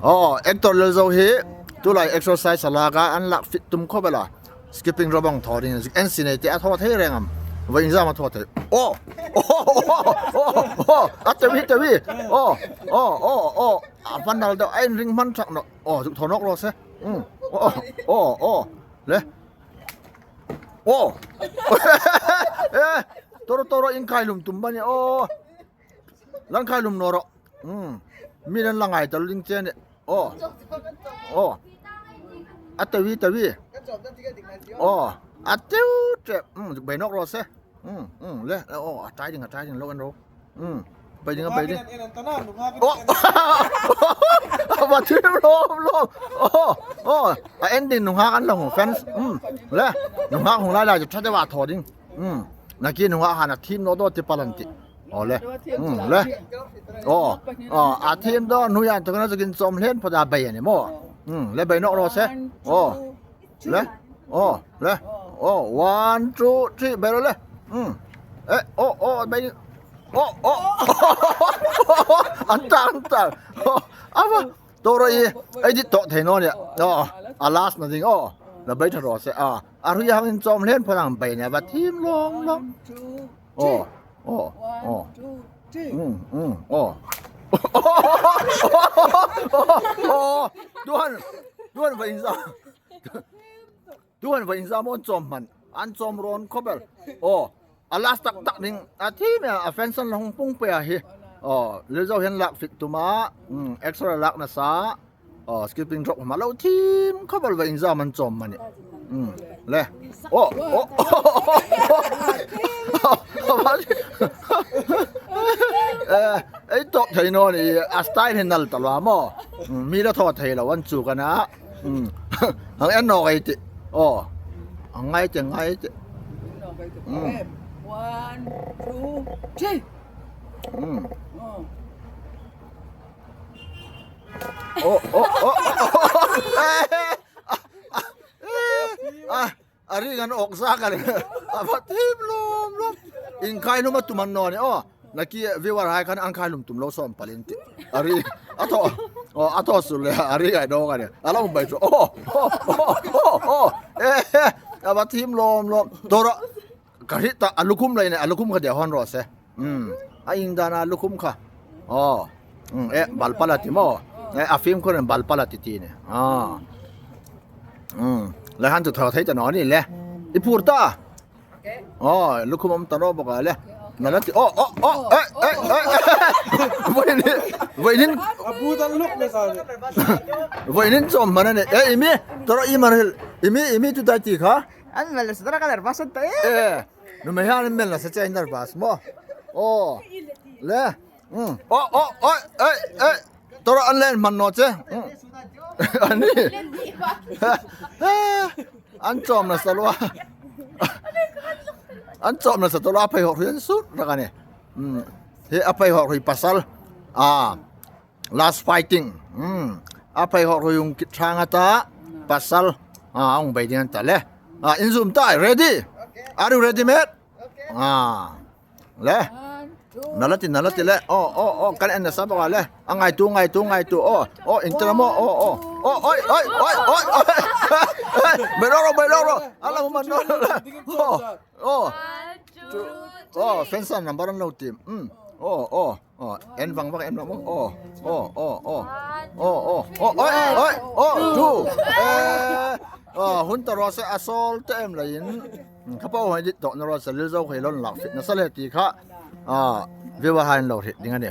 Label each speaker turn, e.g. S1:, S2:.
S1: Oh, actor Lilzo hi tulai exercise a lak a, an lak fit tum khawp ela. Skipping rope ang thaw ding en si nei te a thaw thei reng am. Vai inzam a thaw thei. Oh! Oh! Oh! Oh! Oh! A tewi tewi. Oh! Oh! Oh! Oh! A van dal deuh a in ring hman thak no. Oh, zuk thaw nawk rawh se. Um. Oh! Oh! Oh! Le. Oh! Eh! Toro toro in kai lum tum bani. Oh! Lan khai lum no rawh. Um. Mi nan la ngai tal ding che ni. Oh. Oh. A tewi tewi. Oh. A teu che. Um, bai nok rawh se. Um, um, le. Oh, a trai ding a trai ding lo en ro. Um. Bai ding a bai ding. Oh. Ba thim lom lom. Oh. Oh. A ending nung ha an lo fans. Um. Le. Nung ha hung lai lai chu tha wa tho ding. Um. Nakin nung ha han a thim no do ti palan ti. Awle um le aw aw a thim do hnuiah chuan a zakin chawm hlen phawt a bei a ni maw um le bei nawk rawh se aw le aw le aw one two three bei rawh le um eh aw aw bei aw aw an tang an tang a va tawh i ei dit tawh thei nawn nia aw a last na ding aw la bei tha rawh se a a hrui hangin chawm hlen phawt ang bei nia va thim lawm lawm. Oh, oh, oh. Mm, mm, oh. Oh, duan, duan va inza. Duan va inza mon chom man. An chom ron khobel. Oh, a last tak tak ding a thi me a fenson la hung pung pe a hi. Oh, le zo hian lak fit tuma, mm, extra lak na sa. Oh, skipping rope ma lo thim khawp al va inza man chawm mani. Um, le. Oh, oh, eh, ei top thei no ni a style hin nal talwa mo. Mi la tho thei lo an chu kana. Um, hang en no kai ti. Oh, ngai te ngai te.
S2: Um. One, two, three.
S1: Um. Oh, oh, oh, oh. A ring an awk zak a ni. A va thim lum lum. In khai lum a tum an naw ni aw. Naki viewer hai khan an khai lum tum lo sawm palin ti. A ri a thaw oh a thaw sul le a ri ai dawng a ni. A lo bai chu oh oh oh oh oh eh a va thim lum lum. Tawh rawh ka hri ta a lukhum lai ne a lukhum kha dia hawn rawh se. Um a ing dan a lukhum kha aw um e balpala ti maw e a fimkhur in balpala ti ti ni ah um lai han chu thaw thei ta no ni le i phur ta aw lukhum awm ta rawh bawk a le nala ti aw aw aw e e e vawiin vawiin
S3: a bu dan luk le sa ni
S1: vawiin chawm hman ani e imi tawrh i mar hil imi imi chu dai ti kha
S2: an mel sa ka nervous ta
S1: e Nu me hian mel nasa che nervous maw? Aw le um aw aw aw ei ei tawrh an len hman naw che ani an chawm nasa lo a an chawm nasa tawrh a pheikhawk hrui an sut rak ani um he a pheikhawk hrui pasal ah last fighting um a pheikhawk hrui ung kit hrang ata pasal ah ung bei ding an ta le ah in zoom ta ready are you ready mate ah le nalati nalati le oh oh oh kan en nasa bawk ah le a ngai tu ngai tu ngai tu oh oh in tira maw oh oh oh oi oi oi oi oi bei rawh rawh bei rawh rawh a lo man rawh oh oh oh fensan number an lo ti um oh oh Oh, en vang vang en vang vang. Oh, oh, oh, oh. Oh, oh, oh, oi, oi, oh, two. Eh, oh, hun ta ro se asol te em lai in. Kha pa hoi dit to na ro se lil zo khei lon lak fit na sa le ti kha. Ah, viwa hain lo hrit ding ani.